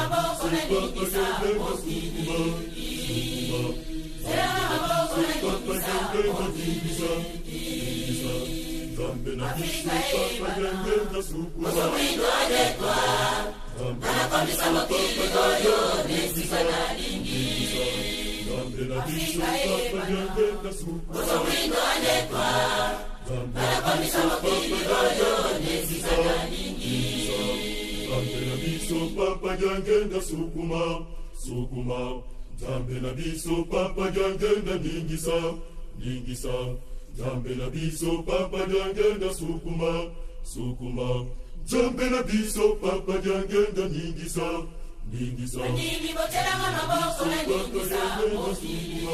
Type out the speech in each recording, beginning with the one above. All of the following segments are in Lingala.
maboko naningisa mokili. Telanga maboko naningisa mokili. Afrika eyebana, moto mwindo adetwa, anakomisa mokili oyo nesika nalingi. Afrika eyebana, moto mwindo adetwa, anakomisa mokili oyo nesika nalingi. Nzambe na biso papa diangenda sukuma sukuma Nzambe na biso papa diangenda ningisa ningisa Nzambe na biso papa diangenda sukuma sukuma Nzambe na biso papa diangenda ningisa ningisa Bandimi botelanga maboko naningisa mokili.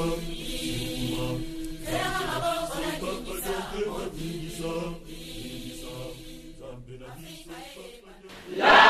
Telanga maboko naningisa mokili. Afrika eyebana.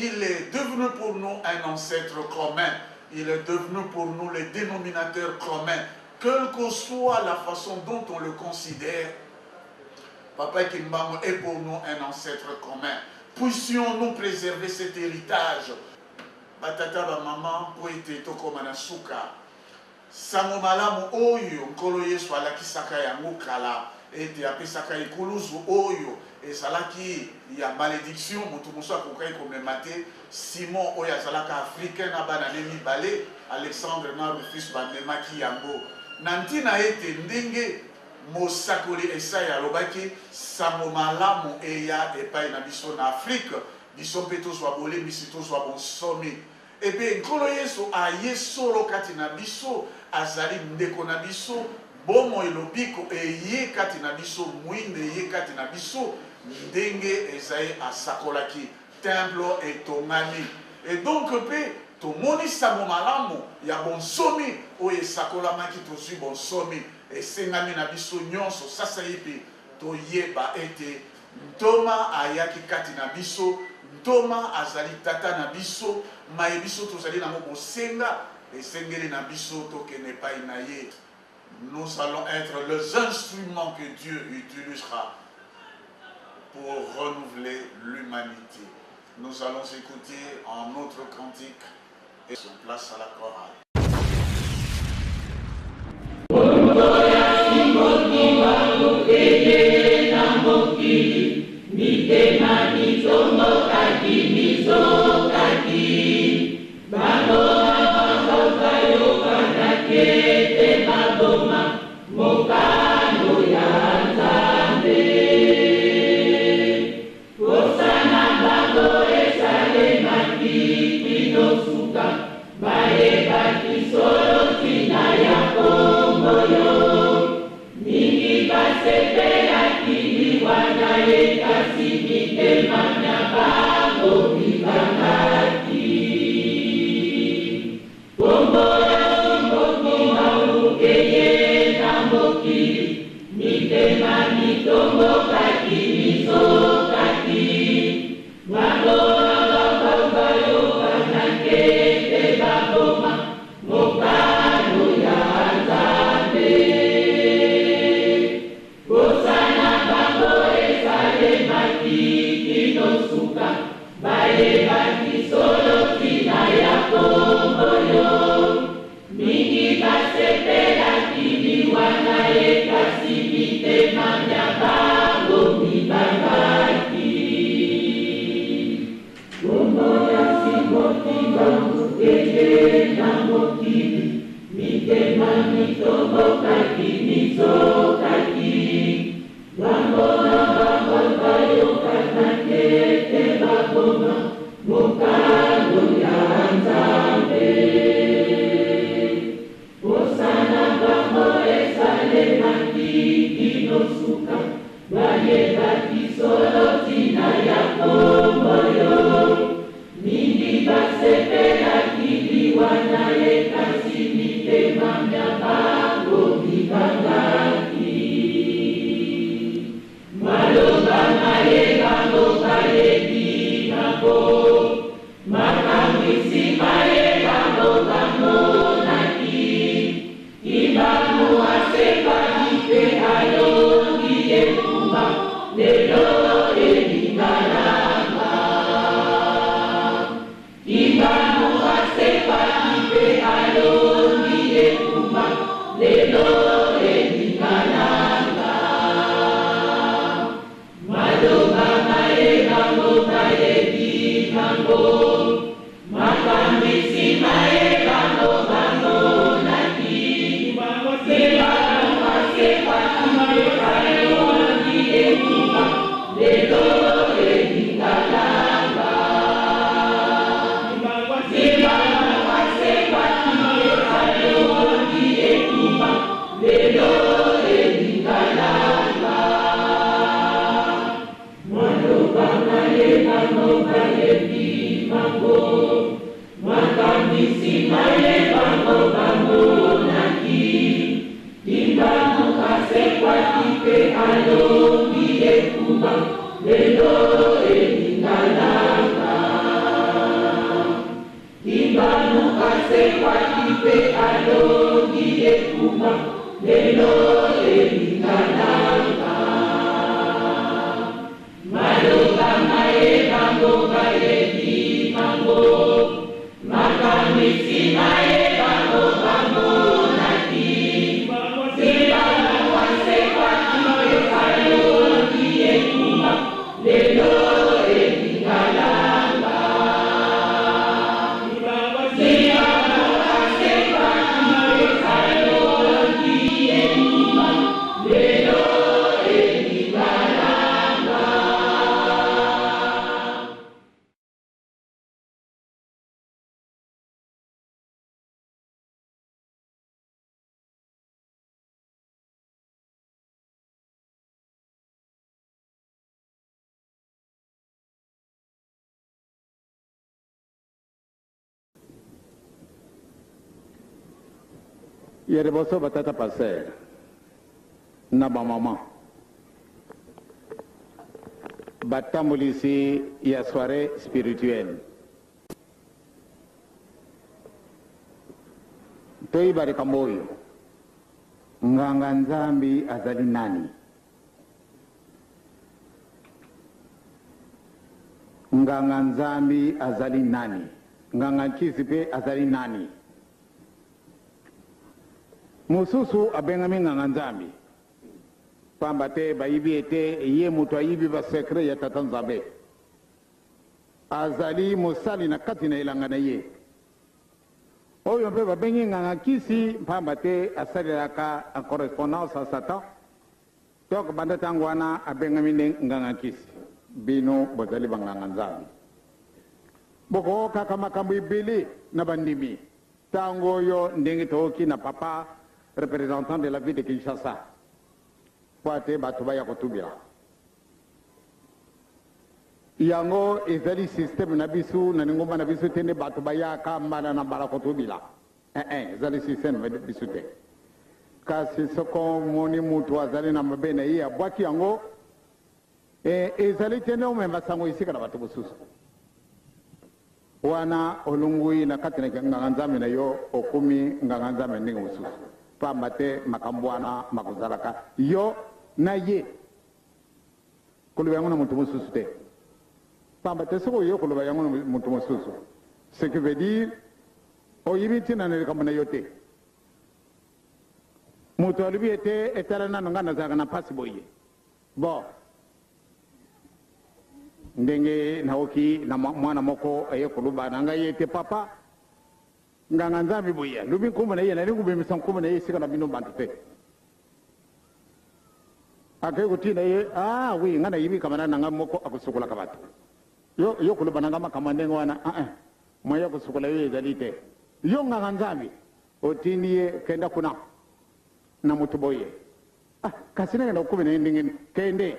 Il est devenu pour nous un ancêtre commun. Il est devenu pour nous le dénominateur commun. Quelle que soit la façon dont on le considère, Papa Kimbangu est pour nous un ancêtre commun. Puissions-nous préserver cet héritage. Batata ba maman po ete tokoma na suka. Sango malamu oyo Nkolo Yesu alakisaka yango kala, ete apesaka ekuluzu oyo ezalaki ya malediction, moto mosusu akokaki komema te. Simon oyo azalaka Africain na bana ne mibale, Alexandre na Rufus, bamemaki yango na ntina ete ndenge mosakoli Esaya alobaki, sango malamu eya epai na biso na Afrique, biso mpe tozwa bolembisi, tozwa bonsomi. Ebe Nkolo Yesu aye solo kati na biso, azali ndeko na biso, bomoi lobiko eye kati na biso, mwinda eye kati na biso, ndenge Esaïe asakolaki, templo etongami. Et donc mpe tomoni sango malamu ya bonsomi oyo esakolamaki, tozwi bonsomi, esengami na biso nyonso sasaipi toyeba ete Ntoma ayaki kati na biso, Ntoma azali tata na biso, maye biso tozali nango bosenga, esengeli na biso tokende epai na ye. Nous allons être les instruments que Dieu utilisera pour renouveler l'humanité. Nous allons écouter un autre cantique et son place à la chorale. Mokano ya Nzambe. Ya liboso, batata pasteur na bamama batambulisi ya soirée spirituelle, toyiba likambo oyo: nganga Nzambi azali nani? Nganga Nzambi azali nani? Nganga nkisi mpe azali nani? Mosusu abengami nganga Nzambi pamba te bayibi ete ye moto ayibi basecrets ya Tata Nzambe, azali mosali na kati na elanga na ye. Oyo mpe babengi nganga nkisi pamba te asalelaka en correspondance à Satan. Donc banda ntango wana abengami nde nganga nkisi. Bino bozali banganga Nzambe, bokokaka makambo ebele na bandimi. Ntango oyo ndenge toyoki na papa représentant de la ville de Kinshasa, po ate bato baya kotubela. Yango ezali systeme na biso na lingomba na biso te nde bato bayaka mbala na mbala kotubila. Eh, ezali systeme na biso te. Kasi soko omoni moto azali na mabe na ye, abwaki yango, e, ezali te nde omema sango esika na bato mosusu. Wana olongwi na kati na nganga-nzambe na yo, okomi nganga-nzambe ndenge mosusu. Pamba te makambo wana makozalaka yo na ye. Koloba yango na moto mosusu te. Pamba te soki oye koloba yango na moto mosusu, ce qui veut dire oyebi ntina na likambo na yo te. Moto alobi ete etala nano ngai nazalaka na mpasi boye. Bon, ndenge naoki na mwana moko aye koloba na ngai ete papa nganga nzambe boye alobi nkombo na ye, nalingi kobimisa nkombo na ye esika na bino bantu te. Akei kotinda ye, ah oui, ngai nayebi camarade na ngai moko akosukolaka bato. Yo, yo koloba na ngai makambo ya ndenge wana, ah, ah. Moyen ya kosukola yo ezali te. Yo nganga nzambe, otindi ye kenda kuna na moto boye. Ah, kasi nakenda kokoma na ye ndenge nini? Kende.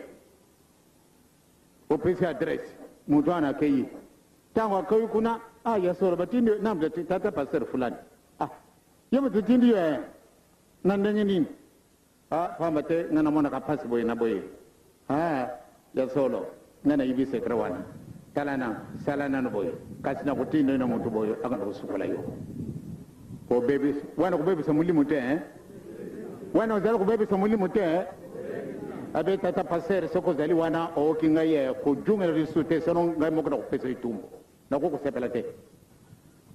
Opesi adresse, moto wana akei. Ntango akei kuna, ah, ya solo batindi yo, na tata pasteur fulani. Ah, ye moto otindi yo, eh. Na ndenge nini? Ah, pamba te nga namonaka pasi boye na boye. Ah, ya solo, nga nayebi secret wana. Tala nanu, sala nanu boye. Kasi nakotinda yo na moto boye akenda kosukola yo. Kobebisa, wana kobebisa molimo te, hein? Wana ozali kobebisa molimo te, hein? Abe tata pasteur, soki ozali wana ooki ngai eh, kojungela lisusu te, sono ngai moko nakopesa etumbu. Nakoki kosepela te.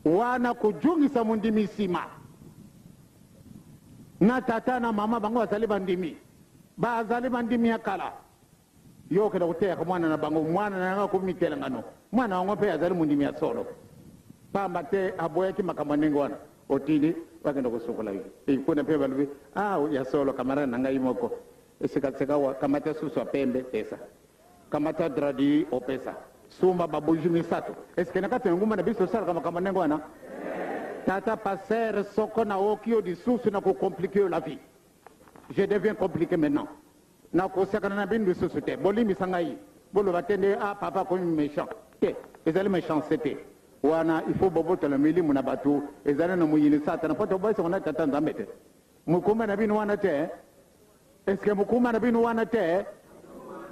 Wana kojungisa mondimi nsima. Na tata na mama bango bazali bandimi. Bazali bandimi ya kala. Yo okenda koteyaka mwana na bango, mwana na yango akomi mitelengano. Mwana yango mpe azali mondimi ya solo. Pamba te aboyaki makambo ya ndenge wana. Otindi bakenda kosukola ye. Kuna mpe balobi, ah ya solo camarade na ngai moko. Esikasika wa kamata susu ya pembe pesa. Kamata dradi opesa. Sumba ba bougie misato. Est-ce que na kati ya ngumba na biso tosalaka makambo ndenge wana? Tata pasteur soko naoki yo lisusu na ko compliquer yo la vie. Je deviens compliqué maintenant. Na kosakana na bino lisusu te. Bolimbisa ngai. Boloba te nde ah papa akomi méchant. Te, ezali méchanceté te. Wana il faut bobotola milimo na bato ezali na moyini Satana mpo toboyisa na tata Nzambe te. Mokumba na bino wana te. Est-ce que mokumba na bino wana te?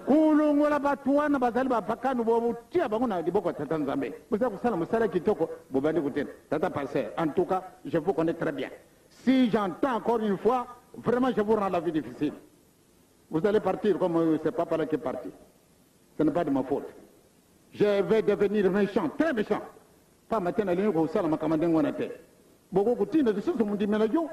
Kolongola bato wana bazali bapakano, botia bango na liboko ya tata Nzambe. Boza kosala mosala kitoko, bobandi kotina. Tata pasteur, en tout cas, je vous connais très bien. Si j'entends encore une fois, vraiment je vous rends la vie difficile. Vous allez partir comme c'est papa là qui est parti. Ce n'est pas de ma faute. Je vais devenir méchant, très méchant. Pamba te nalingi kosala makambo ndenge wana te. Boko kotinda lisusu mondimi na yo.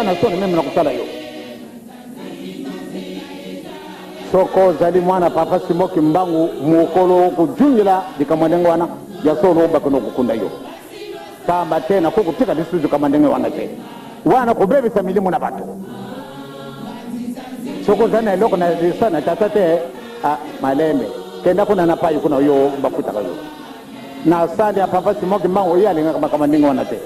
na soni meme na kotala yo. Soko ozali mwana papa Simon Kimbangu, mokolo okojungela likambo ya ndenge wana ya solo, bakende kokunda yo pamba te. Nakoki kotika lisusu likambo ya ndenge wana te, wana kobebisa milimo na bato. Soki ozali na eloko na lisa na tata te, ah, malembe kenda kuna na pai kuna yo bafutaka yo na sali ya papa Simon Kimbangu. Ye alingaka makambo ya ndenge wana te.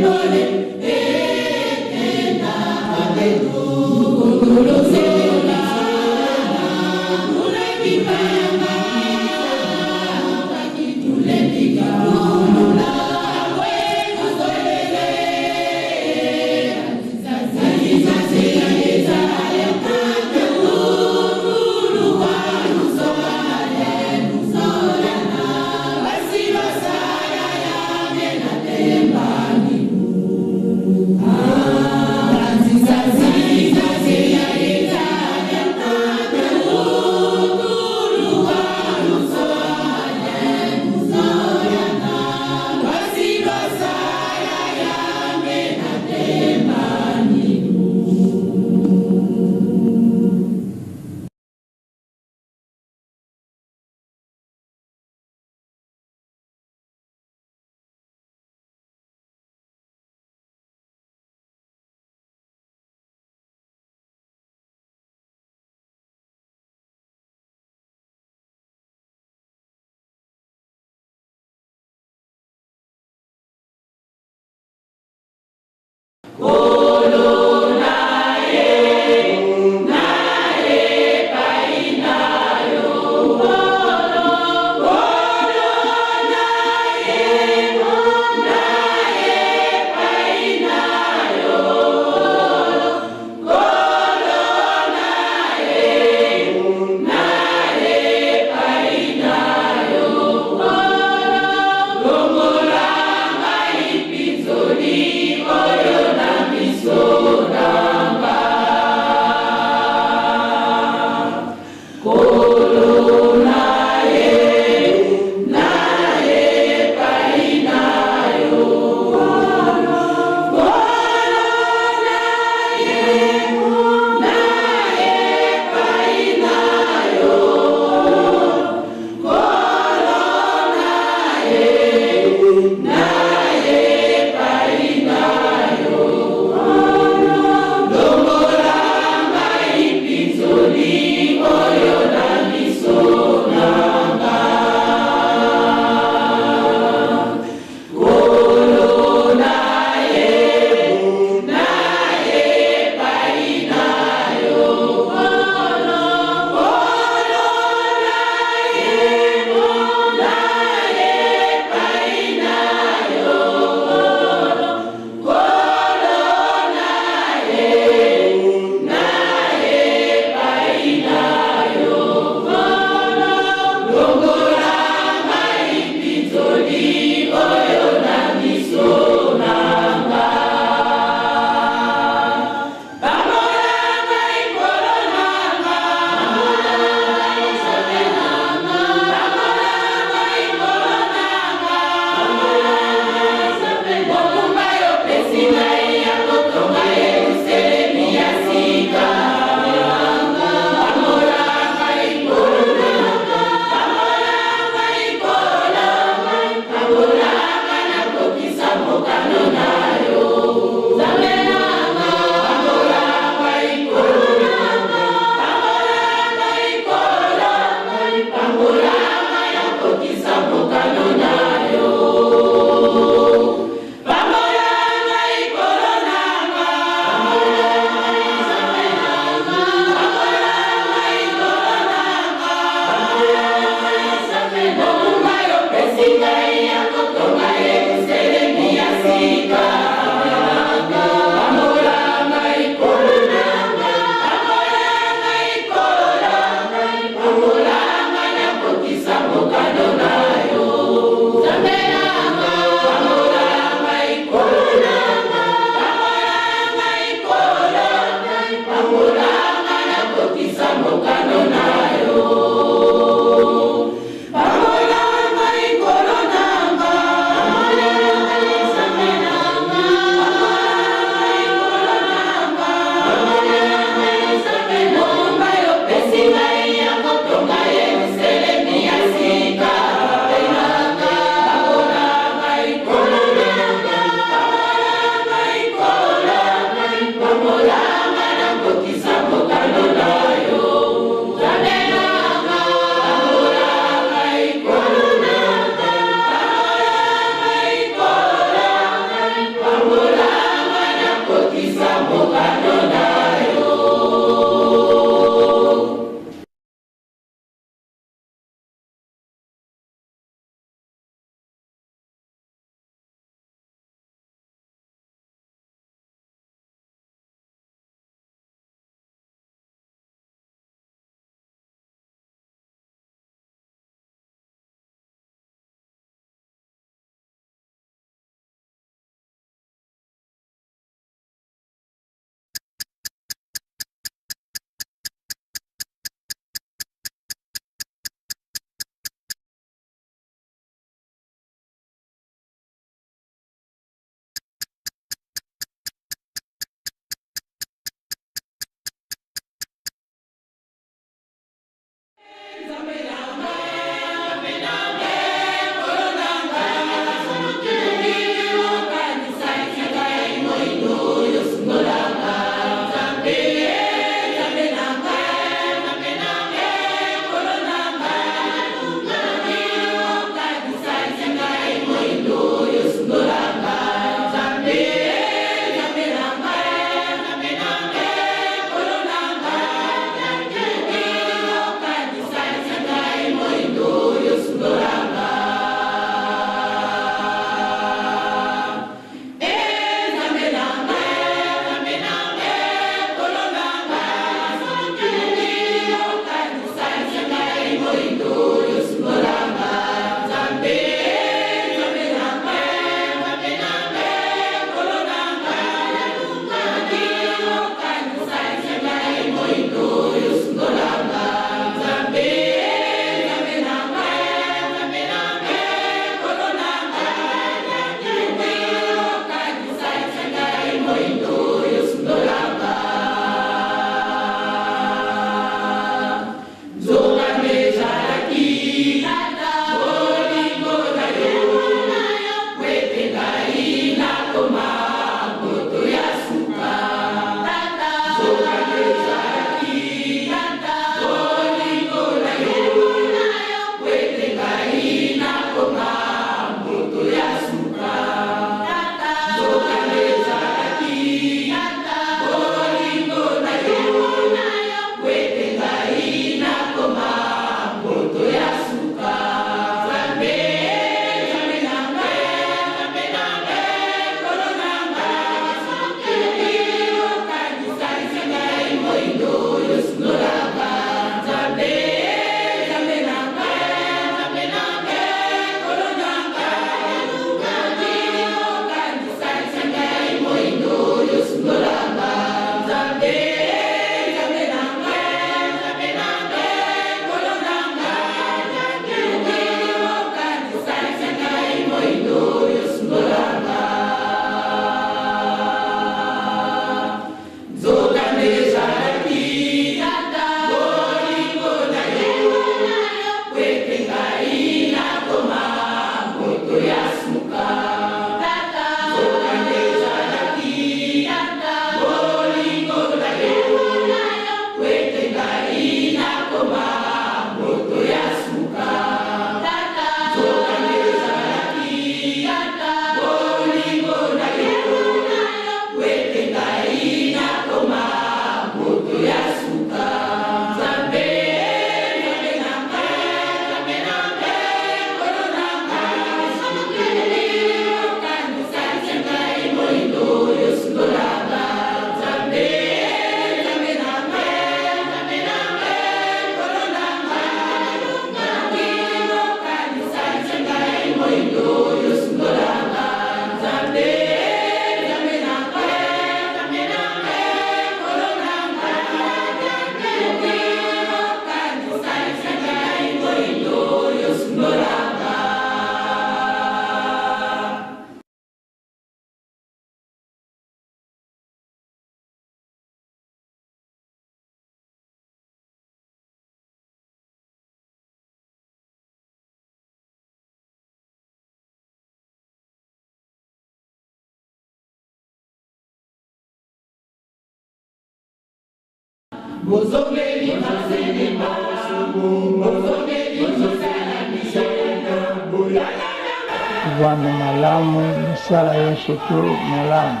Vanda malamu, misala nyonso to malamu.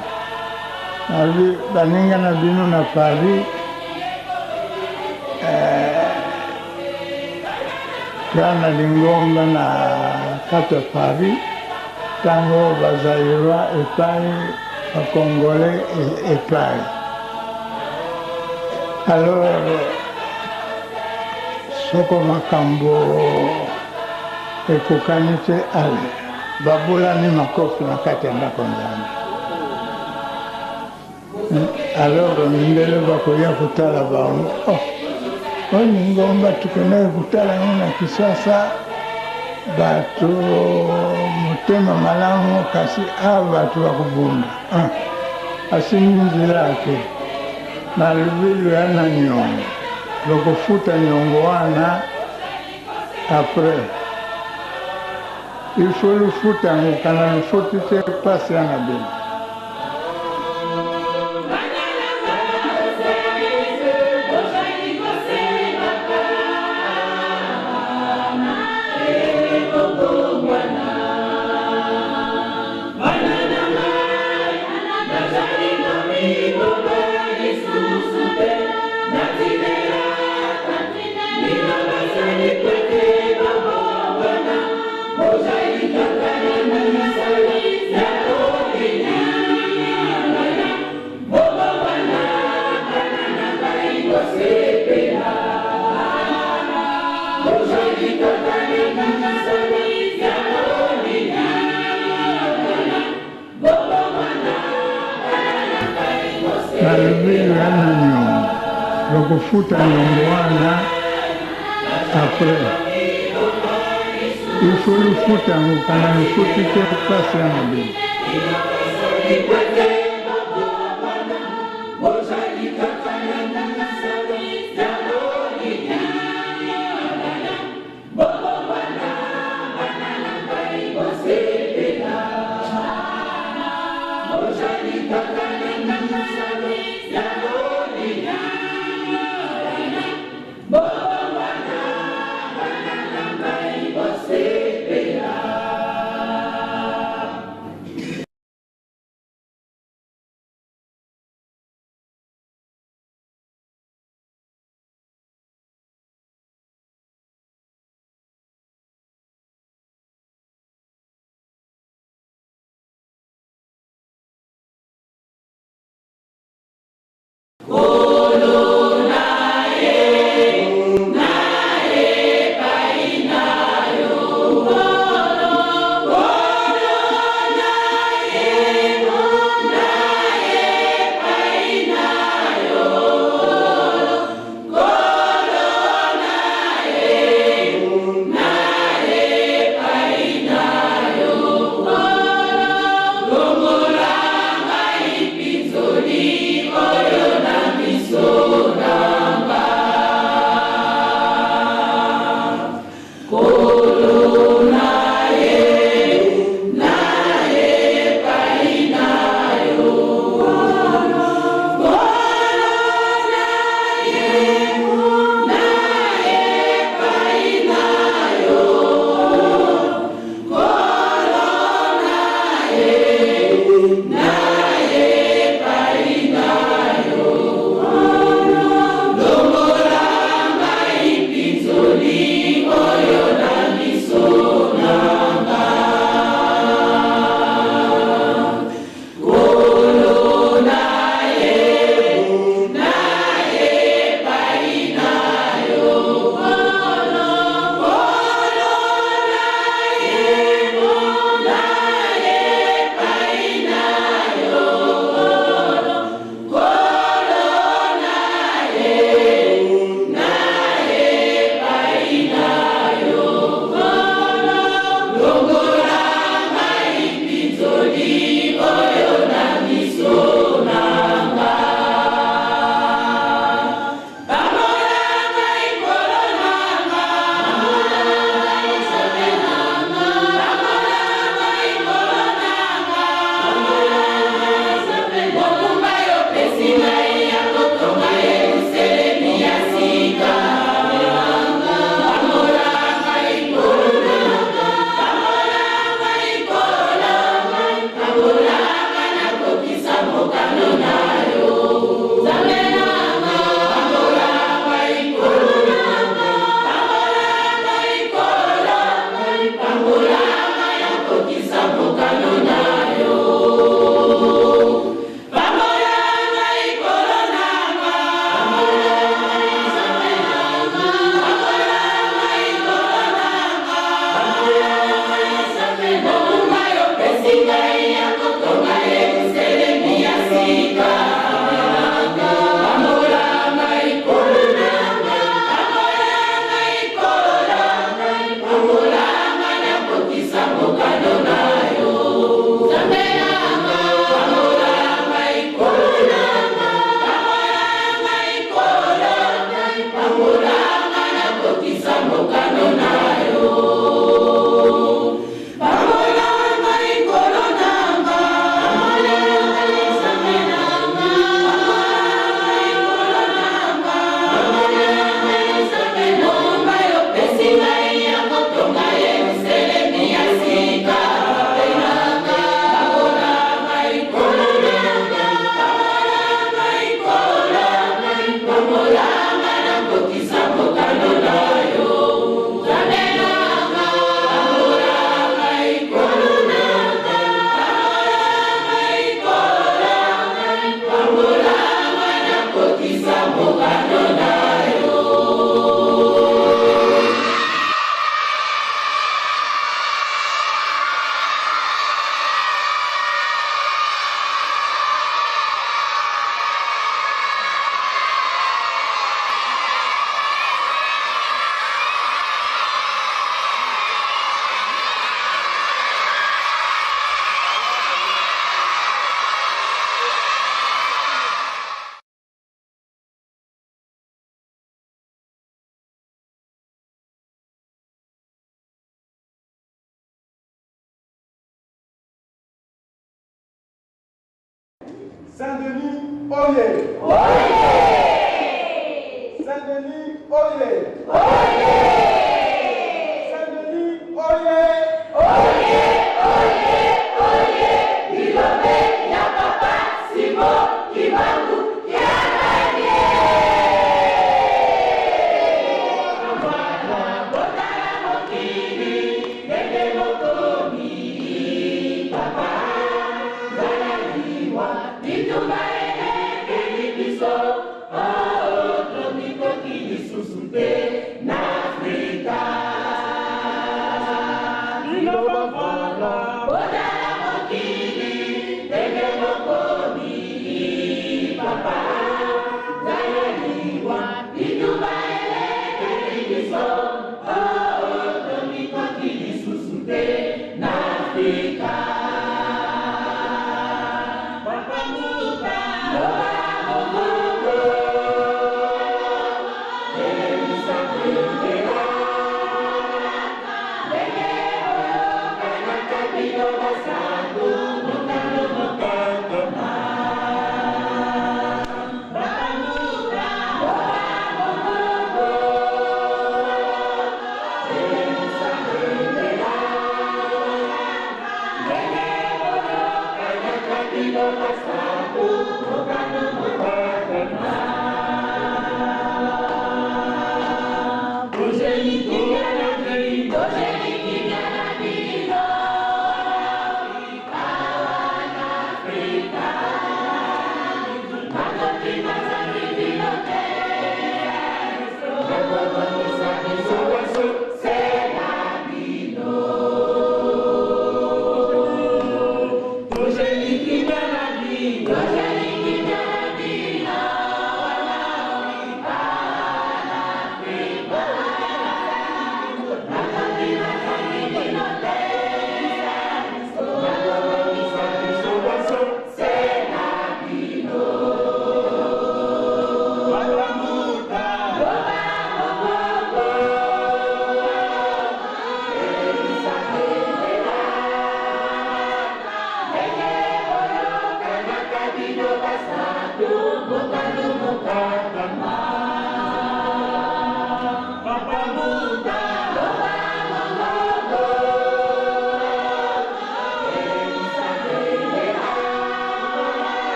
Nalobi baninga na bino na Paris eh, toya na lingomba na kati ya Paris ntango ba Zaïrois epai ba Congolais epai. Alors soko makambo ekokani te ale babulani makofi na kati ya ndako Nzambe. Alors mindele bakoya kotala bango, oh, oyo lingomba tokendaki kotala yango na Kisasa, bato motema malamu, kasi awa bato bakobunda. Ah, asimbi nzela ake nalobi loya na niongo, lokofuta niongo wana. Après il faut lufuta yango kana lufuti te pasi ya na bino. Balobi oya na niongo, bakofuta niongo wana après. Il faut lufuta yango kana lufuti te pasi ya mabe. Saint-Denis, oye! Saint-Denis, oye! Saint-Denis, oye!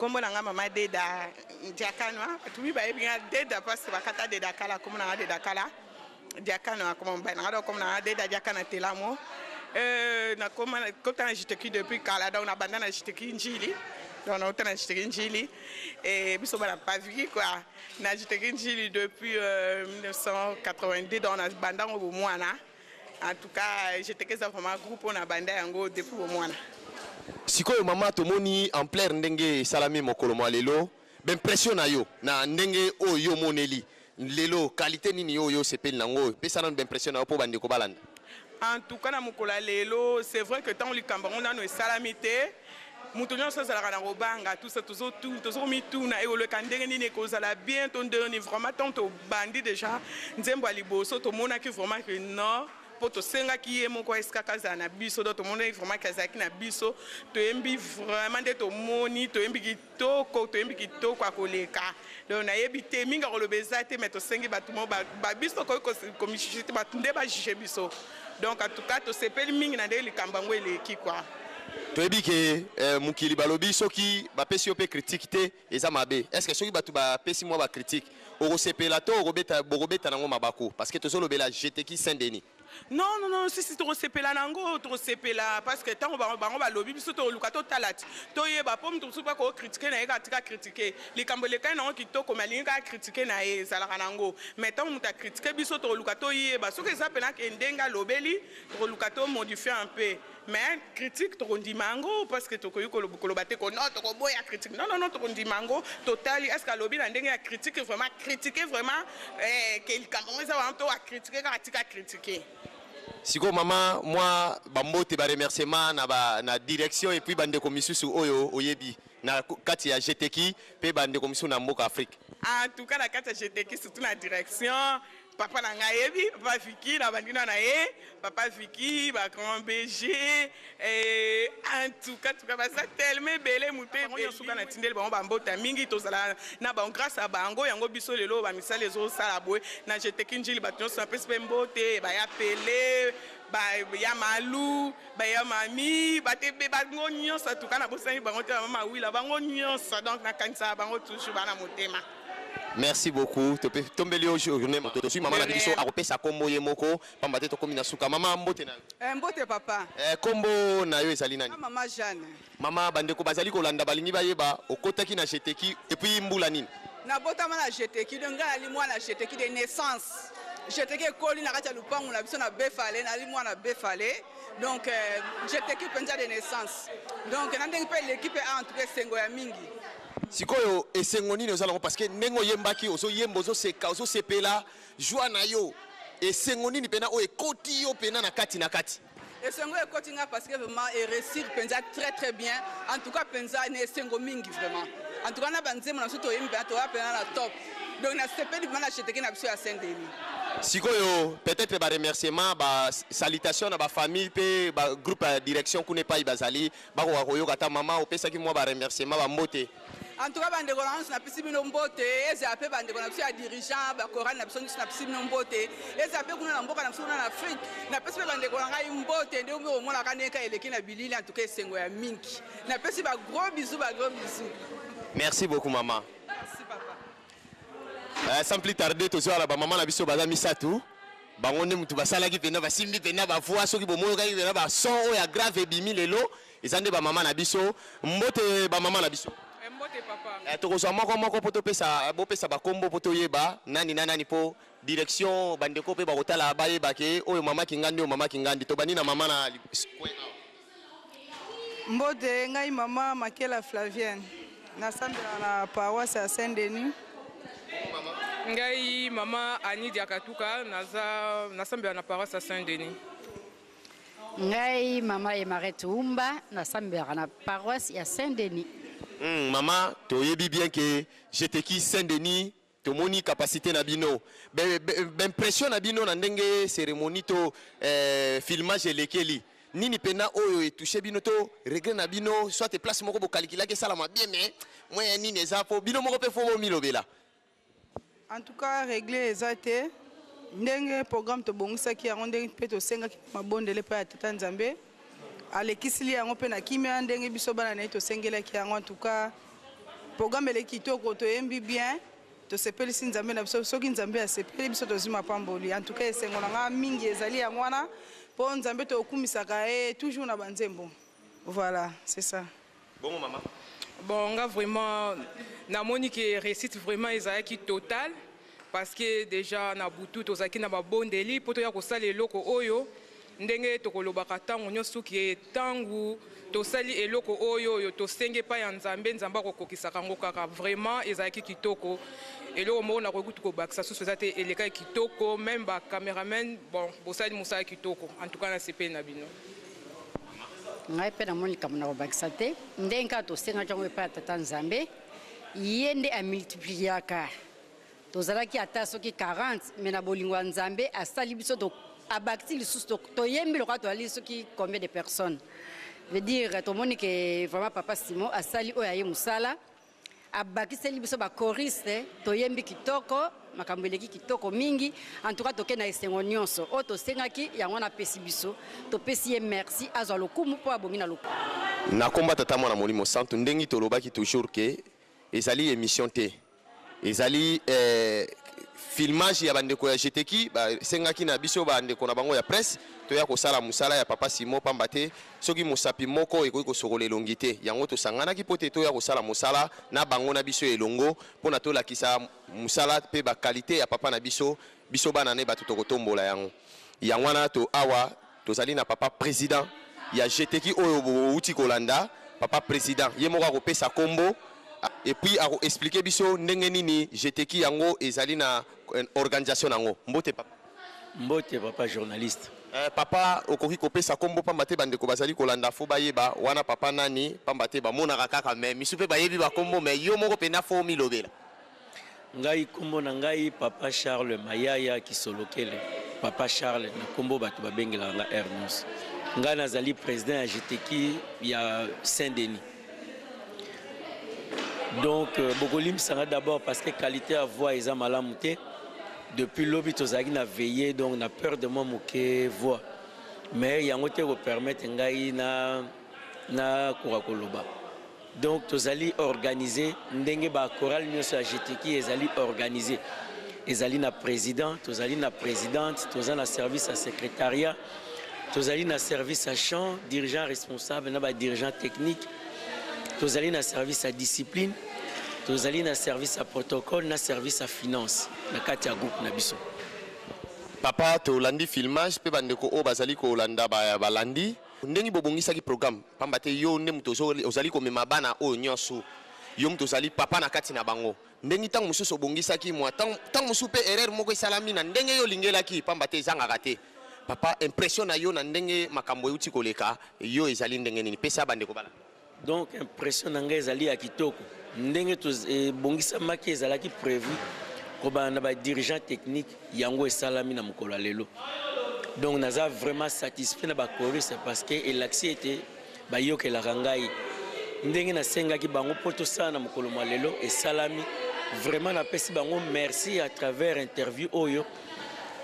Kombo na nga mama Deda Diakanwa. Bato mingi bayebi nga Deda parce que bakata Deda kala, kombo na nga Deda kala. Diakanwa koma mobali na nga donc kombo na nga Deda Diakana Telamo. Euh, nakoma kota na JTQ depuis kala donc nabanda na JTQ Njili. Donc nauta na JTQ Njili et biso bana Paviki quoi. Na JTQ Njili depuis euh, 1982 donc nabanda ngo bomwana. En tout cas, JTQ eza vraiment groupe oyo nabanda yango depuis bomwana. Sikoyo mama tomoni ampleur ndenge esalami mokolo mwa lelo, b'impression na yo na ndenge oyo yo omoneli lelo, qualite nini oyo yo osepeli na yango? Pesa nanu b'impression na yo mpo bandeko balanda. En tout cas na mokolo ya lelo, c'est vrai que tango likambo yango nanu esalami te, moto nyonso azalaka na kobanga, tout ça, tozo tozo komituna ekoleka ndenge nini, ekozala bien to ndenge nini. Vraiment tango tobandi dejà nzembo ya liboso, tomonaki vraiment que non, mpo tosengaki ye moko esikaka azala na biso, donc tomonaki vraiment ke azalaki na biso. Toyembi vraiment nde tomoni toyembi kitoko, toyembi kitoko ya koleka. Donc nayebi te mingi ya koloba eza te, mais tosengi bato mo biso tokoki komijuge te, bato nde bajuge biso. Donc en tout cas tosepeli mingi na ndenge likambo yango eleki quoi. Toyebi ke eh, mokili balobi soki bapesi yo mpe critique te eza mabe. Est ce que soki bato bapesi mwa bacritique okosepela to okobeta, bokobeta nango mabaku? Parce que tozolobela Jeteki Saint Denis. Non, non, non, si, si, tokosepela nango, tokosepela parce que ntango bango balobi, biso tokoluka totala ti toyeba, mpo moto mosusu mpe akocritiquer na ye kaka tika critique likambo elekani nango kitoko, me alingi kaka critique na ye, ezalaka nango. Mais ntango moto acritiquer, biso tokoluka toyeba soki eza mpena ke ndenge alobeli, tokoluka tomodifier un peu. Mais critique tokondima yango parce que tokoki koloba te ko non, tokoboya critique. Non, non, non, tokondima yango. Totali est ce que alobi na ndenge ya critique, vraiment critique, vraiment eh, ke likambo yango eza wana to acritiquer kaka tika critique. Sikoyo mama, mwa bambote, baremerciement na, ba, na direction et puis bandeko misusu oyo oyebi na kati ya GTQ mpe bandeko misusu na mboka Afrique. En tout cas na kati ya GTQ, surtout na direction, papa na ngai ayebi, papa Viki, na bandina na ye, papa Viki, bagrand BG, eh, en tout cas tuka baza tellement ebele, moto bango nyonso kaka natindeli bango bambota mingi. Tozala na bango, grâce à bango yango biso lelo bamisala ezosala boye na GTQ Njili. Bato nyonso napesi mpe mbote, baya pele, baya malu, baya mami, batebe, bango nyonso atuka nabosani bango te, bamama wila, bango nyonso. Donc nakanisaka bango toujours, bana motema. Merci beaucoup. Tombeli yo journée. Tozwi mama na biso, akopesa kombo ye moko pamba te tokomi na suka. Mama, mbote na yo. Eh, mbote papa. Eh, kombo na yo ezali nani? Mama Jeanne. Mama, bandeko bazali kolanda balingi bayeba okotaki na GTQ et puis mbula nini? Nabotama na GTQ, donc ngai nali mwana GTQ de naissance. GTQ ekoli na kati ya lupangu na biso na Befale, nali mwana Befale. Donc euh, GTQ mpenza de naissance. Donc na ndenge mpe eleki mpe en tout cas esengo ya mingi. Sikoyo esengo nini oza nango? Parce que ndenge oyembaki, ozoyemba, ozoseka, ozosepela, joie na yo, esengo nini mpena oyo ekoti yo mpena na kati na kati? Esengo ekoti nga parce que vraiment eréussir mpenza très très bien. En tout cas mpenza na esengo mingi vraiment. En tout cas na banzembo na biso toyembi mpenza, toya mpenza na top. Donc nasepeli vraiment na GTQ na biso ya Saint Denis. Sikoyo peut-être baremerciement, basalutation na bafamille mpe bagroupe ya direction kuna epai bazali, bakoka koyoka ata mama opesaki mwa baremerciement, bambote. En tout cas bandeko na nyonso napesi bino mbote, ezala mpe bandeko na biso ya dirigeant, bakorale na biso nyonso, napesi bino mbote, ezala mpe kuna na mboka na biso, kuna na Afrique, napesi mpe bandeko na ngai mbote. Ndenge mpe omonaka ndenge ka eleki na bilili, en tout cas esengo ya mingi, napesi bagros bisous, bagros bisous. Merci beaucoup, mama. Merci papa. Sans plus tarder, tozwala bamama na biso baza misatu, bango nde mutu basalaki mpena, basimbi mpena bavoix. Soki bomoyokaki mpena bason oyo ya grave ebimi lelo, eza nde bamama na biso. Mbote bamama na biso. Mbote papa. Tokozwa moko moko mpo topesa, bopesa bakombo mpo toyeba nani na nani, mpo direction, bandeko mpe bakotala bayeba ke oyo mama Kingandi, oyo mama Kingandi. Tobandi na mama na coin awa. Mbote, ngai mama Makela Flavienne, nasambela na paroisse ya Saint Denis. Ngai mama Ani Diakatuka, naza nasambela na paroisse ya Saint Denis. Ngai mama Emaret Umba, nasambelaka na paroisse ya Saint Denis. Mama, toyebi bien ke GTQ Saint Denis, tomoni capacité na bino, baimpression na bino na ndenge cérémonie to eh, filmage elekeli, nini mpena oyo etouche bino to regret na bino, soit place moko bokalikilaki esalama bien, mais mwa ya nini eza mpo bino moko mpe fo bomilobela? En tout cas regret eza te. Ndenge programme tobongisaki yango, ndenge mpe tosengaki mabondele mpe ya tata Nzambe, alekisili yango mpe na kimia ndenge biso bana na ye tosengelaki yango. En tout cas Programme eleki kitoko, toyembi bien, tosepelisi Nzambe na biso. Soki Nzambe asepeli biso, tozwi mapamboli. En tout cas, esengo na nga mingi ezali yango wana, mpo Nzambe tokumisaka ye toujours na banzembo. Voilà, c'est ça. Bongo mama? Bon, nga vraiment namoni ke réussite vraiment ezalaki totale, parce que déjà na butu tozalaki na babondeli mpo toya kosala eloko oyo. Ndenge tokolobaka ntango nyonso, soki ntango tosali eloko oyo tosengi epai ya Nzambe, Nzambe akokokisaka yango kaka. Vraiment ezalaki kitoko. Eloko moko nakoki kutu kobakisa susu eza te. Elekaki kitoko, même bacaméraman, bon, bosali mosala kitoko. En tout cas, nasepeli na bino. Ngai mpe namoni likambo na kobakisa te. Ndenge kaka tosengaki yango epai ya Tata Nzambe, ye nde amultipliaka. Tozalaki ata soki 40, mais na bolingo ya Nzambe asali biso, abakisi lisusu, toyembi lokola tozali soki combien de personnes. Veut dire, tomoni ke vraiment papa Simon asali oyo aye mosala, abakiseli biso bachoristes, toyembi kitoko, makambo eleki kitoko mingi. En tout cas, tokei na esengo nyonso. Oyo tosengaki, yango wana apesi biso. Topesi ye merci, azwa lokumu mpo abongi na lokumu. Na komba Tata, Mwana, Molimo Santu. Ndenge tolobaki toujours ke ezali émission te, ezali filmage ya bandeko ya GTeki. Basengaki na biso bandeko na bango ya presse toya kosala mosala ya papa Simon, pamba te soki mosapi moko ekoki kosokola elongi te. Yango tosanganaki mpo te toya kosala mosala na bango na biso elongo, mpona tolakisa mosala mpe baqualité ya papa na biso. Biso bana ne bato tokotombola yango. Yango wana to awa tozali na papa président ya GTeki oyo bouti kolanda. Papa président ye moko akopesa kombo et puis akoexpliquer biso ndenge nini GTeki yango ezali na organisation nango. Mbote, papa. Mbote, papa journaliste. Papa, okoki kopesa kombo, pamba te bandeko bazali kolanda, faut bayeba wana papa nani, pamba te bamonaka kaka, mais misu mpe bayebi bakombo, mais yo moko mpenza faut omilobela. Ngai, nkombo na ngai papa Charles Mayaya Kisolokele. Papa Charles na nkombo bato babengelaka nga aire nyonso. Ngai nazali président ya GTeki ya Saint Denis. Donc bokolimbisanga d'abord parce que qualité ya voix eza malamu te. Depuis lobi tozalaki na veillée, donc na peur de moi moke voix, mais yango te kopermettre ngai na nakoka koloba. Donc tozali organisé ndenge bachorale nyonso ya GTeki ezali organisé. Ezali na président, tozali na présidente, toza na service ya secrétariat, tozali na service ya chant, dirigeant responsable na badirigeant technique, tozali na service ya discipline, tozali na service ya protocole, na service ya finance na kati ya groupe na biso. Papa, tolandi filmage mpe bandeko oyo bazali kolanda balandi ndenge bobongisaki programme, pamba te yo nde moto ozali komema bana oyo nyonso, yo moto ozali papa na kati na bango. Ndenge ntango mosusu obongisaki mwa ntango mosusu mpe erreur moko esalami na ndenge yo olingelaki, pamba te ezangaka te. Papa, impression na yo na ndenge makambo euti koleka yo ezali ndenge nini? Pesa bandeko bala. Donc impression na ngai ezali ya kitoko. Ndenge ebongisamaki, ezalaki prévu kobanda na badirigeant technique, yango esalami na mokolo ya lelo. Donc naza vraiment satisfait na bachoriste, parce que elakisi ete bayokelaka ngai. Ndenge nasengaki bango mpo tosala na mokolo mwa lelo, esalami. Vraiment napesi bango merci à travers interview oyo,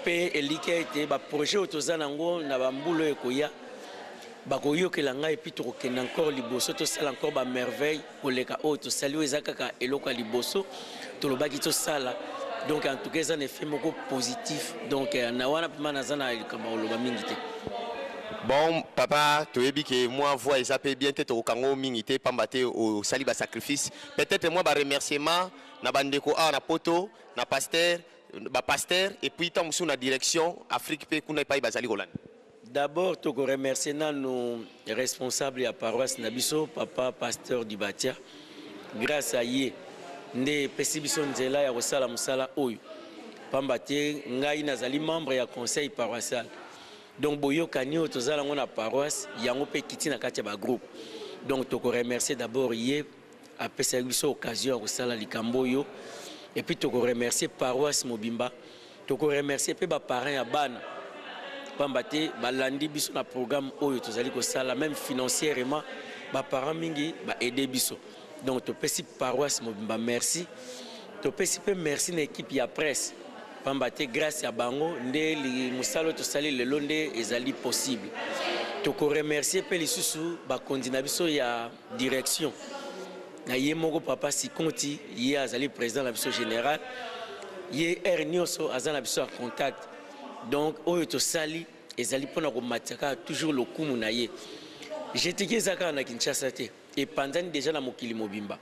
mpe elikya ete baprojet oyo toza nango na bambula oyo ekoya, bakoyokela ngai, et puis tokokende encore liboso, tosala encore bamerveille koleka oyo tosali. Oyo eza kaka eloko ya liboso tolobaki tosala. Donc en tout cas, eza na effet moko positif. Donc na wana mpema naza na likambo ya koloba mingi te. Bon, papa, toyebi ke mwa voix eza mpe bien te, tokokango mingi te, pamba te osali basacrifice. Peut-être mwa baremerciement na bandeko awa na Poto, na pasteur, bapasteur, et puis ntango mosusu na direction Afrique mpe kuna epai bazali kolanda. D'abord tokoremercier nanu responsable ya paroisse na biso, papa pasteur Dubatia. Grâce à ye nde epesi biso nzela ya kosala mosala oyo, pamba te ngai nazali membre ya conseil paroissial. Donc boyokani oyo toza nango na paroisse, yango mpe ekiti na kati ya bagroupe. Donc tokoremercier d'abord ye, apesaki biso occasion ya kosala likambo oyo. Et puis tokoremercier paroisse mobimba, tokoremercier mpe baparent ya bana, pamba te balandi biso na programme oyo tozali kosala. Même financièrement, baparent mingi baaider biso. Donc topesi paroisse mobimba merci. Topesi mpe merci na équipe ya presse, pamba te grâce ya bango nde mosala oyo tosali lelo nde ezali possible. Tokoremercier mpe lisusu bakonzi na biso ya direction. Na ye moko papa Sikonti, ye azali président na biso général, ye heure nyonso aza na biso ya contact. Donc oyo tosali ezali mpona komatisa kaka toujours lokumu na ye. Jeteki eza kaka na Kinshasa te, epanzani deja na mokili mobimba.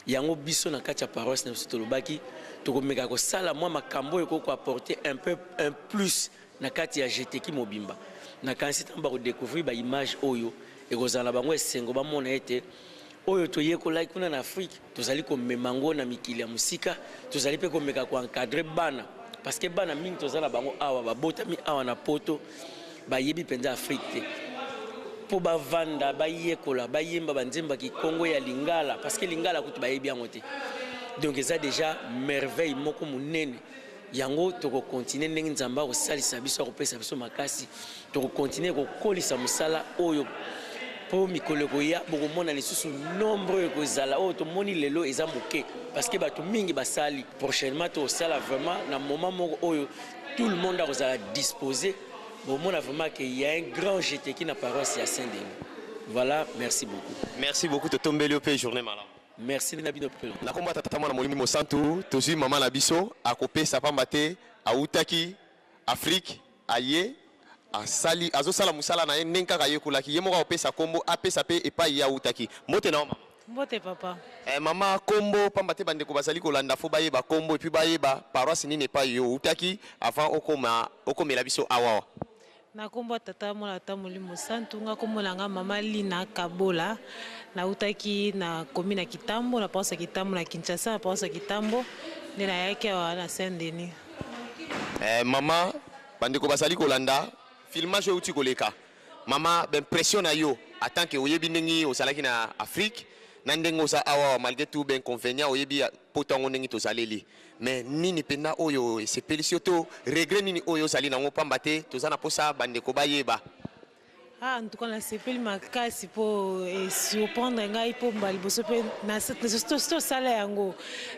Yango biso na kati ya paroisse na biso tolobaki tokomeka kosala mwa makambo oyo ekoki koapporter un peu un plus na kati ya Jeteki mobimba. Nakanisi ntango bakodecouvrir ba image oyo, ekozala na bango esengo bamona ete oyo toyekolaki kuna na Afrique tozali komema yango na mikili ya mosika. Tozali mpe komeka koencadre bana, parce que bana mingi toza na bango awa babotami awa na poto, bayebi mpenza Afrique te, mpo bavanda bayekola bayemba banzembo ya kikongo ya lingala, parce que lingala kutu bayebi yango te. Donc eza déjà merveille moko monene. Yango tokokontinue ndenge Nzambe akosalisa biso, akopesa biso makasi, tokokontinue kokolisa mosala oyo, mpo mikolo ekoya bokomona lisusu nombre oyo ekozala. Oyo tomoni lelo eza moke, parce que bato mingi basali. Prochainement tokosala vraiment na moment moko oyo tout le monde akozala disposé, bomona vraiment que y a un grand Jeteki na paroisse ya Saint-Denis. Voilà, merci beaucoup. Merci beaucoup, totombeli yo mpe journée malamu. Merci na bino mpe. Na kombo ya Tata, Mwana, Molimo Mosantu, tozwi mama na biso akopesa, pamba te awutaki Afrique, aye asali, azosala mosala na ye ndenge kaka ayekolaki. Ye moko akopesa kombo, apesa mpe epai ye awutaki. Mbote na yo, mama. Mbote, papa. Mama, kombo, pamba te bandeko bazali kolanda, fo bayeba kombo et puis bayeba paroisse nini epai yo outaki avant okoma okomela biso awawa. Na nkombo ya Tata, Mwana, Tata Molimo Santu, nga kombo na nga mama Lina Kabola. Nautaki na commune ya Kitambo, na paroisse ya Kitambo na Kinshasa, na paroisse ya Kitambo nde nayaki awa na Saint Denis. Mama, bandeko bazali kolanda filmage oyo euti koleka. Mama, baimpression na yo en tant que oyebi ndenge ozalaki na Afrique na ndenge oza awa, malgré tout bainconvénient, oyebi poto yango ndenge tozaleli, mais nini mpenza oyo esepelisi yo to regret nini oyo ozali nango? Pamba te toza na mposa bandeko bayeba. Ah, en tout cas nasepeli makasi mpo esurprendre ngai, mpo mbala liboso mpe tosala yango.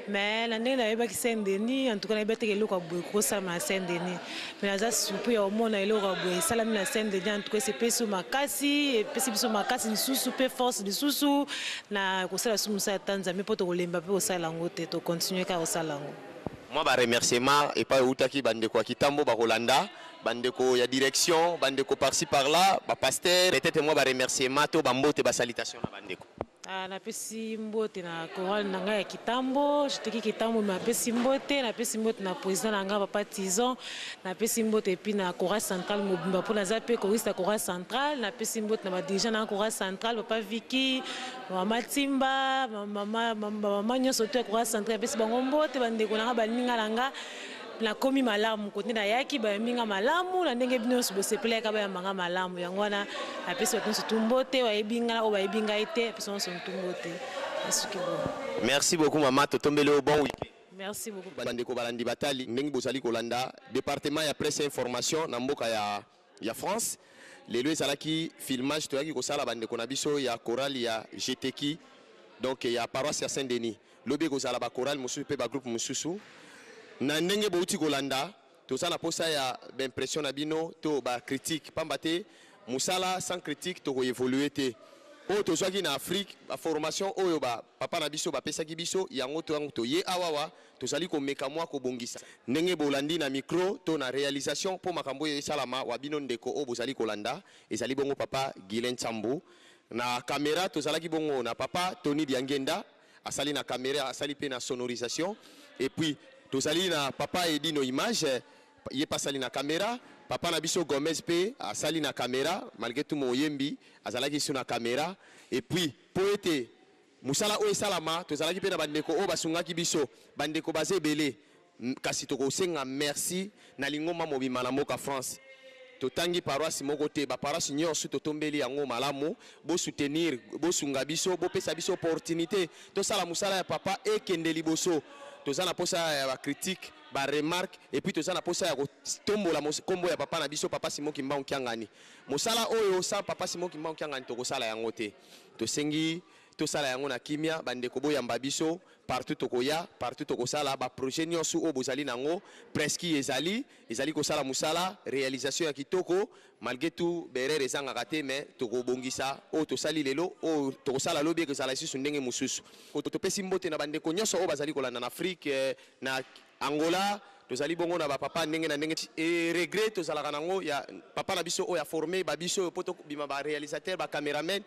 Mais na ndenge nayebaki Saint Denis, en tout cas nayebi teke eloko ya boye kosalama na Saint Denis, mais naza surpris ya komona eloko ya boye esalami na Saint Denis. En tout cas esepesi makasi, epesi biso makasi lisusu mpe force lisusu na kosala su mosala ata Nzambe, mpo tokolemba mpe kosala yango te, tocontinue kaka kosala yango. Mwa baremerciement epai eutaki, bandeko ya Kitambo bakolanda, bandeko ya direction, bandeko par-ci par-là, bapasteur, peut-être mwa baremerciement to bambote, basalutation na bandeko. Ah, napesi mbote na chorale na ngai ya Kitambo, jeteki Kitambo, me napesi mbote, napesi mbote na président na ngai, papa Tison, napesi mbote et puis na chorale centrale mobimba, mpo naza mpe choriste ya chorale centrale. Napesi mbote na badirigeant na chorale centrale, papa Viki, mama Timba, bamama nyonso to ya chorale centrale, napesi bango mbote. Bandeko na ngai, baninga na nga, nakomi malamu kote nayaki, bayambi nga malamu na ndenge bino nyonso bosepelaka, bayamba nga malamu. Yango wana apesi bato nyonso tu mbote, bayebi nga, oyo bayebi ngai te, apesi nyonso tu mbote. Nasuki bo. Merci beaucoup, mama, totombeli yo bon week. Merci beaucoup. Bandeko balandi batali, ndenge bozali kolanda, département ya presse et information na mboka ya France, lelo ezalaki filmage toyaki kosala bandeko na biso ya chorale ya Jeteki, donc ya paroisse ya Saint Denis. Lobi ekozala bachorale mosusu mpe bagroupe mosusu. Na ndenge bouti kolanda, toza na posa ya baimpression na bino to bacritique, pamba te mosala sans critique tokoévolue te. Oyo tozwaki na Afrique, baformation oyo bapapa na biso bapesaki biso yango, to yango toye awawa tozali komeka mwa kobongisa. Ndenge bolandi na micro to na réalisation, mpo makambo oyo esalama wa bino ndeko oyo bozali kolanda, ezali bongo papa Guilain Tsambu. Na caméra tozalaki bongo na papa Tony Diangenda, asali na caméra, asali mpe na sonorisation. Et puis tozali na papa Edino image, ye mpe asali na caméra. Papa na biso Gomez mpe asali na caméra, malgré tout moyembi azalaki su na caméra. Et puis mpo ete mosala oyo esalama, tozalaki mpe na bandeko oyo basungaki biso. Bandeko baza ebele, kasi tokosenga merci na lingomba mobima na mboka France. Totangi paroisse moko te, baparoisse nyonso totombeli yango malamu. Bosoutenir, bosunga biso, bopesa biso opportunité tosala mosala ya papa ekende liboso. Toza na posa ya bacritique, baremarque, et puis toza na posa ya kotombola nkombo ya papa na biso, papa Simon Kimbangu Kiangani. Mosala oyo, sans papa Simon Kimbangu Kiangani, tokosala yango te. Tosengi. Tosala yango na kimia, bandeko boyamba biso partout tokoya, partout tokosala ba projet nyonso oyo bozali nango, presque ezali, ezali kosala mosala, réalisation ya kitoko, malgré tout berere ezangaka te, mais tokobongisa oyo tosali lelo, oyo tokosala lobi ekozala lisusu ndenge mosusu. Topesi mbote na bandeko nyonso oyo bazali kolanda na Afrique, na Angola, tozali bongo na bapapa ndenge na ndenge. E regret tozalaka nango ya papa na biso oyo aforme babiso oyo po tobima ba réalisateur, ba cameraman,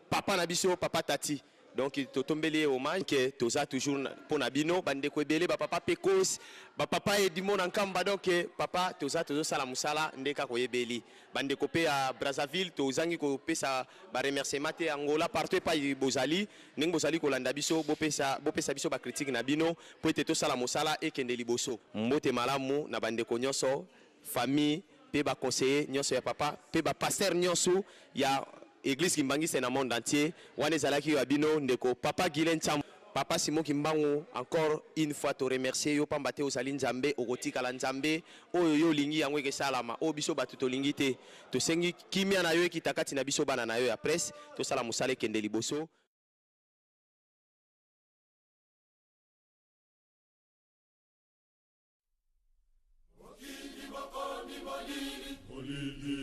papa na biso papa Tati. Donc totombeli ye hommage ke toza toujours mpo na bino bandeko ebele, bapapa Pekos, bapapa Edimo na Nkamba. Donc papa, toza tozosala mosala nde kaka oyebeli bandeko mpe ya Brazzaville, tozangi kopesa baremerciement te. Angola, partout epai bozali, ndenge bozali kolanda biso, bopesa, bopesa biso bacritique na bino po ete tosala mosala ekende liboso. Mbote malamu na bandeko nyonso, famille mpe baconseiller nyonso ya papa mpe bapasteur nyonso ya église Kimbanguiste na monde entier. Wana ezalaki ya bino ndeko papa Guylain Ntsam, papa Simon Kimbangu. Encore une fois toremercier yo, pamba te ozali Nzambe, okotikala Nzambe. Oyo yo olingi yango ekesalama, oyo biso bato tolingi te. Tosengi kimia na yo ekita kati na biso bana na yo ya presse, tosala mosala ekende liboso.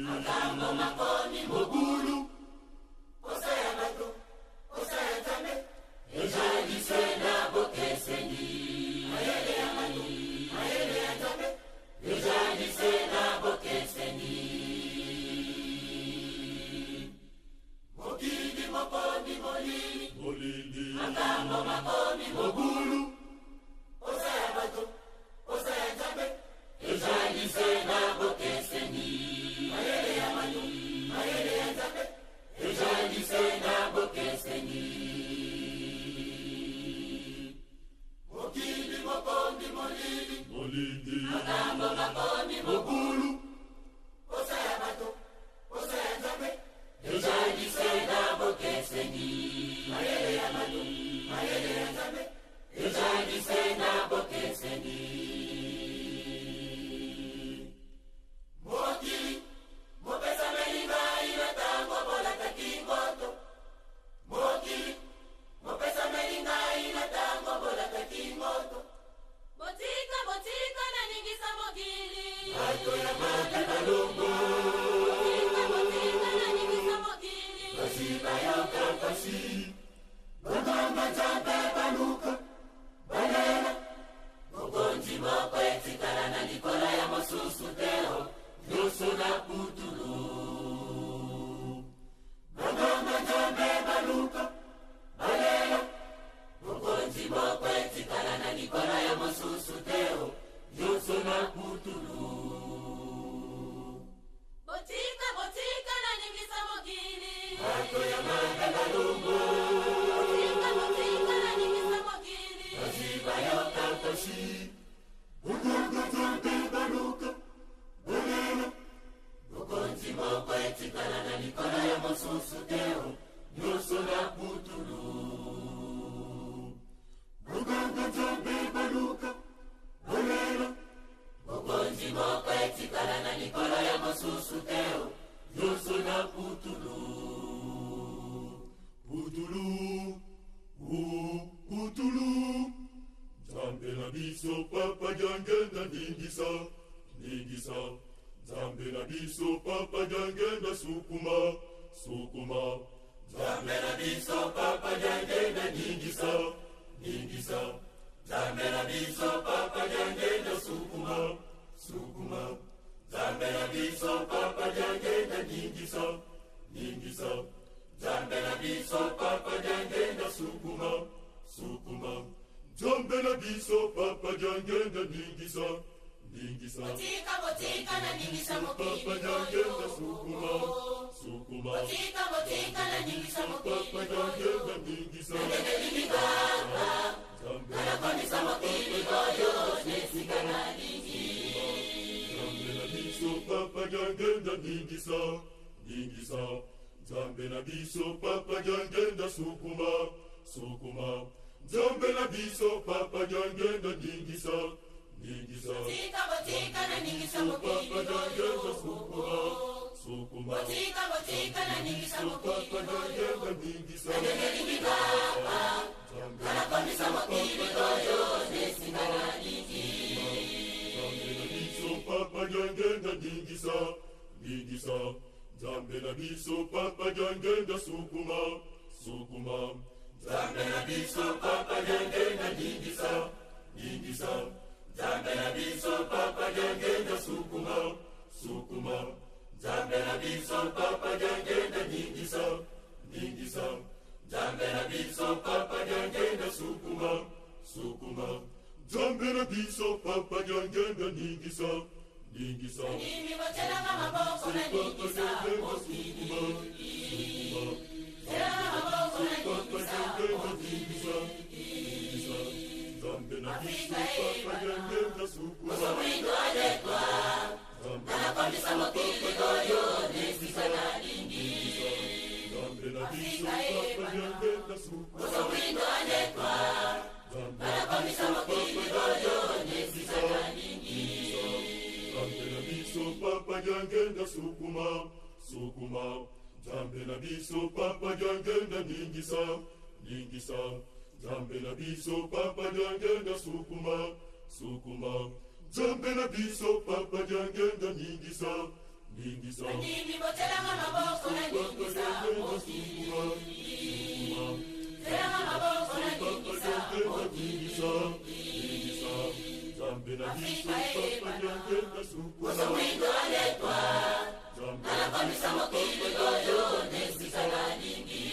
Makambo makomi mobulu, posa ya bato, posa ya Nzambe ezali se na bokeseni. Mayele ya bato, mayele ya Nzambe ezali se na bokeseni. Mokili mokomi molili, makambo makomi mobulu, posa ya bato, posa ya Nzambe ezali se na bokeseni. Mayele ya bato, mayele ya Nzambe ezali se na bokeseni. Mokili mokomi molili, makambo makomi mobulu, posa ya bato, posa ya Nzambe ezali se na bokeseni. Mayele ya bato, mayele ya Nzambe ezali se na bokeseni. Mokili mopesameli ngai na ntango bolataki ngoto, mokili mopesameli ngai na ntango bolataki ngoto. Botika, botika naningisa mokili, bato ya mabe balongo. Botika, botika naningisa mokili, basi bayoka pasi, baganga Nzambe baluka balela. Mokonzi moko etikala na likolo ya mosusu te, o nyonso na putulu. Baganga Nzambe baluka balela, mokonzi moko etikala na likolo ya mosusu te, o nyonso na putulu. Botika, botika naningisa mokili, bato ya mabe balongo. Botika, botika naningisa mokili, basi bayoka pasi, baganga Nzambe baluka balela. Mokonzi moko etikala na likolo ya mosusu te, o nyonso na putulu. Baganga Nzambe baluka balela, mokonzi moko etikala na likolo ya mosusu te, o nyonso na putulu. Putulu, putulu, Nzambe na biso papa Diangenda ningisa, ningisa. Nzambe na biso papa Diangenda sukuma, sukuma. Nzambe na biso papa Diangenda ningisa, ningisa. Nzambe na biso papa Diangenda sukuma, sukuma. Nzambe na biso papa Diangenda ningisa, ningisa. Nzambe na biso papa Diangenda sukuma, sukuma. Nzambe na biso papa Diangenda ningisa, ningisa. Botika, botika naningisa mokili Papa Diangenda sukuma, sukuma. Botika, botika naningisa mokili Papa Diangenda ningisa. Nandekelimi kaka nakomisa mokili oyo nesika nalingi. Nzambe na biso papa Diangenda ningisa, ningisa. Nzambe na biso papa Diangenda sukuma, sukuma. Nzambe na biso papa Diangenda ningisa, ningisa. Botika, botika naningisa mokili Papa Diangenda sukuma, sukuma. Botika, nakotika naningisa mokili oyo nanenelingi papa nga nakomisa mokili oyo nesika nalingi. Nzambe na biso papa diangenda ningisa ningisa Nzambe na biso papa diangenda sukuma sukuma Nzambe na biso papa diangenda ningisa ningisa Nzambe na biso papa diangenda sukuma sukuma Nzambe na biso papa diangenda ningisa ningisa Nzambe na biso papa diangenda sukuma sukuma Nzambe na biso papa diangenda ningisa ningisa Nini botelanga maboko naningisa mokili telanga maboko naningisa ningisa ningisa Nzambe na biso papa diangenda sukuma Mosowindo alekwa nga nakomisa mokili oyo nesika nalingi. Nzambe na biso papa diangenda sukuma Mosowindo alekwa nga nakomisa mokili oyo nesika nalingi. Nzambe na biso papa diangenda sukuma sukuma Nzambe na biso papa diangenda ningisa ningisa Nzambe na biso papa diangenda sukuma sukuma Nzambe na biso papa diangenda ningisa ningisa Nini botelanga maboko naningisa mokili telanga maboko naningisa ningisa ningisa Nzambe na biso papa diangenda sukuma Mosowindo alekwa nga nakomisa mokili oyo nesika nalingi.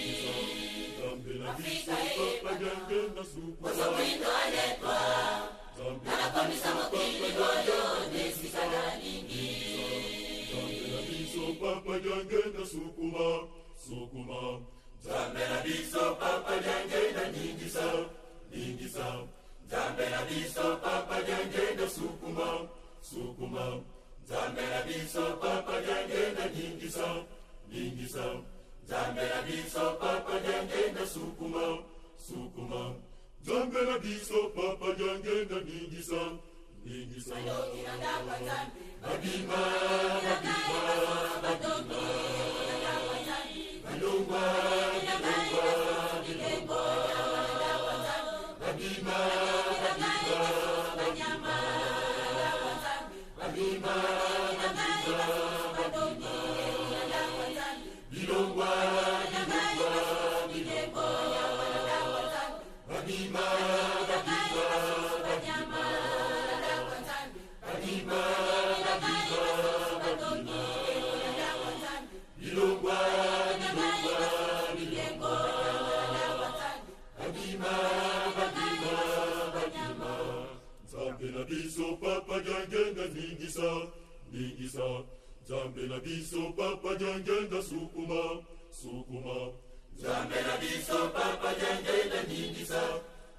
Nzambe na biso papa diangenda sukuma Mosowindo alekwa nga nakomisa mokili oyo nesika nalingi. Nzambe na biso papa diangenda sukuma sukuma Nzambe na biso papa diangenda ningisa ningisa Nzambe na biso papa diangenda sukuma sukuma Nzambe na biso papa diangenda ningisa ningisa Nzambe na biso papa diangenda sukuma sukuma Nzambe na biso papa diangenda ningisa ningisa Babima babima babima Bilongwa bilongwa bilongwa Babima babima babima Babima babima babima Bilongwa bilongwa bilongwa Babima babima babima Babima babima babima Bilongwa bilongwa bilongwa Babima babima babima Nzambe na biso papa diangenda ningisa ningisa Nzambe na biso papa diangenda sukuma sukuma Nzambe na biso papa diangenda ningisa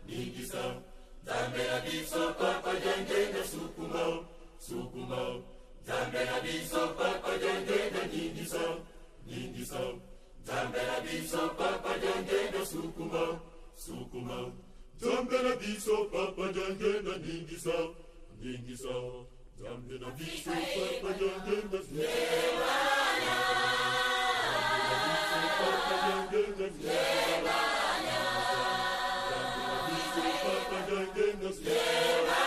ningisa Nzambe na biso papa diangenda sukuma sukuma Nzambe na biso papa diangenda ningisa ningisa Nzambe na biso papa diangenda sukuma sukuma Nzambe na biso papa diangenda ningisa ningisa Nzambe na biso papa diangenda sukuma Papa diangenda sukuma Nzambe na biso papa diangenda sukuma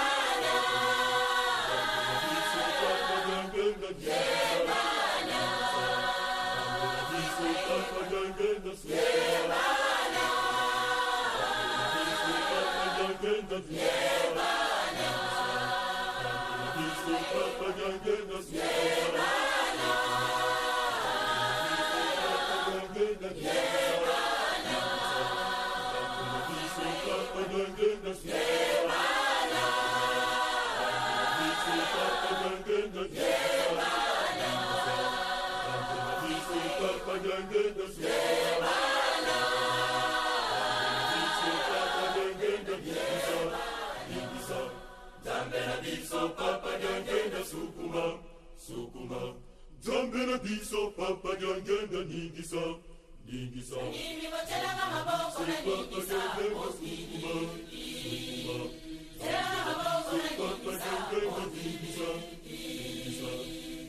Nzambe na biso papa diangenda sukuma Nzambe na biso papa diangenda sukuma Nzambe na biso papa diangenda sukuma Nzambe na biso papa diangenda sukuma Nzambe na biso papa diangenda sukuma Nzambe na biso papa diangenda sukuma Nzambe na biso papa diangenda sukuma Nzambe na biso papa diangenda ningisa ningisa Nzambe na biso papa diangenda sukuma sukuma Nzambe na biso papa diangenda ningisa ningisa Nini botelanga maboko naningisa mokili sukuma telanga maboko papa naningisa diangenda ningisa ningisa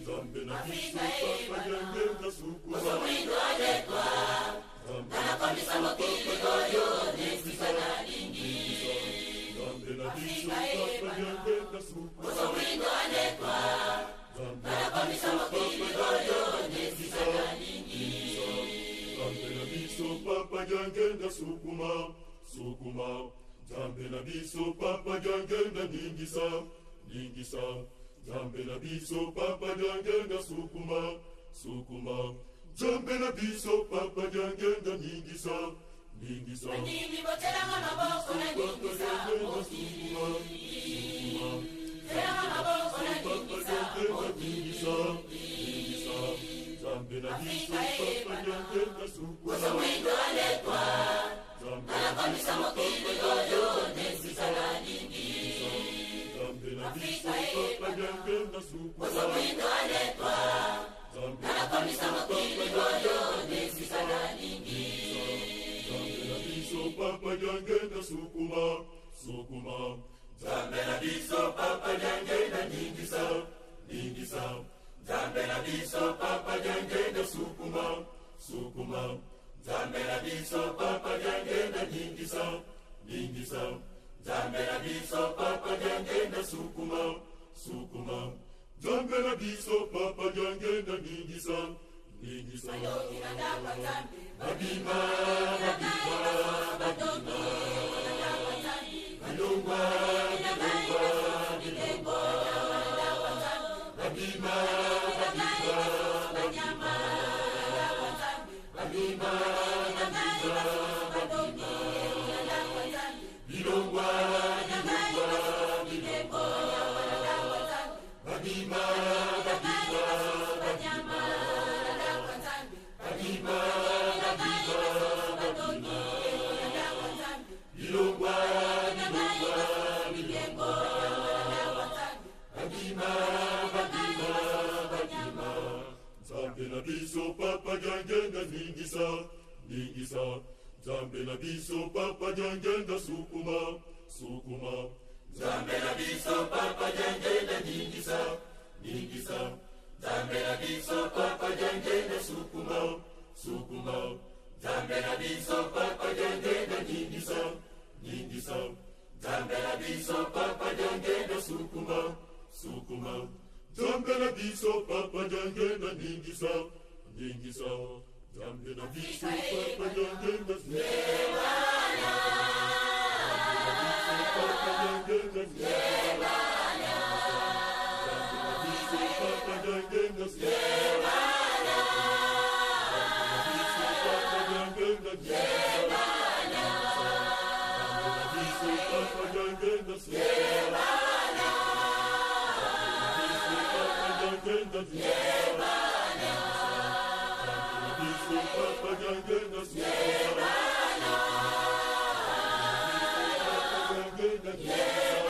Nzambe na na biso papa Diangenda sukuma. Mwindo alekwa anakomisa mokili oyo nesika nalingi. Nzambe na biso papa Diangenda sukuma. Mwindo alekwa anakomisa mokili oyo nesika nalingi. Nzambe na biso papa Diangenda sukuma, sukuma. Nzambe na biso papa Diangenda ningisa, ningisa. Nzambe na biso papa Diangenda sukuma, sukuma. Nzambe na biso papa Diangenda ningisa, ningisa. Bandimi botelanga maboko na ningisa mokili. Telanga maboko na ningisa Ningisa, ningisa. Nzambe na biso papa Diangenda sukuma. Mwindo alekwa anakomisa mokili oyo nesika nalingi. Nzambe na biso papa Diangenda sukuma. Mwindo alekwa anakomisa mokili oyo nesika nalingi. Nzambe na biso papa Diangenda sukuma, sukuma. Nzambe na biso papa Diangenda ningisa, ningisa. Nzambe na biso papa Diangenda sukuma, sukuma. Nzambe na biso papa Diangenda ningisa, ningisa. Nzambe na biso papa Diangenda sukuma, sukuma. Nzambe na biso papa Diangenda ningisa, ningisa. Babima, babima, babima. Bilongwa, bilongwa, bilongwa. Babima, babima, babima. Babima, babima, babima. Bilongwa, bilongwa, bilongwa. Babima, babima, babima. Babima, babima, babima. Bilongwa, bilongwa, bilongwa. Babima, babima, babima. Nzambe na biso papa Diangenda ningisa, ningisa. Nzambe na biso papa Diangenda sukuma, sukuma. Nzambe na biso papa Diangenda ningisa, ningisa. Nzambe na biso papa Diangenda sukuma, sukuma. Nzambe na biso papa Diangenda ningisa, ningisa. Nzambe na biso papa Diangenda sukuma, sukuma. Nzambe na biso papa Diangenda ningisa, ningisa. Nzambe na biso papa Diangenda sukuma. Papa Diangenda sukuma. Nzambe na biso papa Diangenda sukuma. Papa Diangenda sukuma. Nzambe na biso papa Diangenda sukuma. Papa Diangenda sukuma. Nzambe na biso papa Diangenda sukuma. Papa Diangenda sukuma.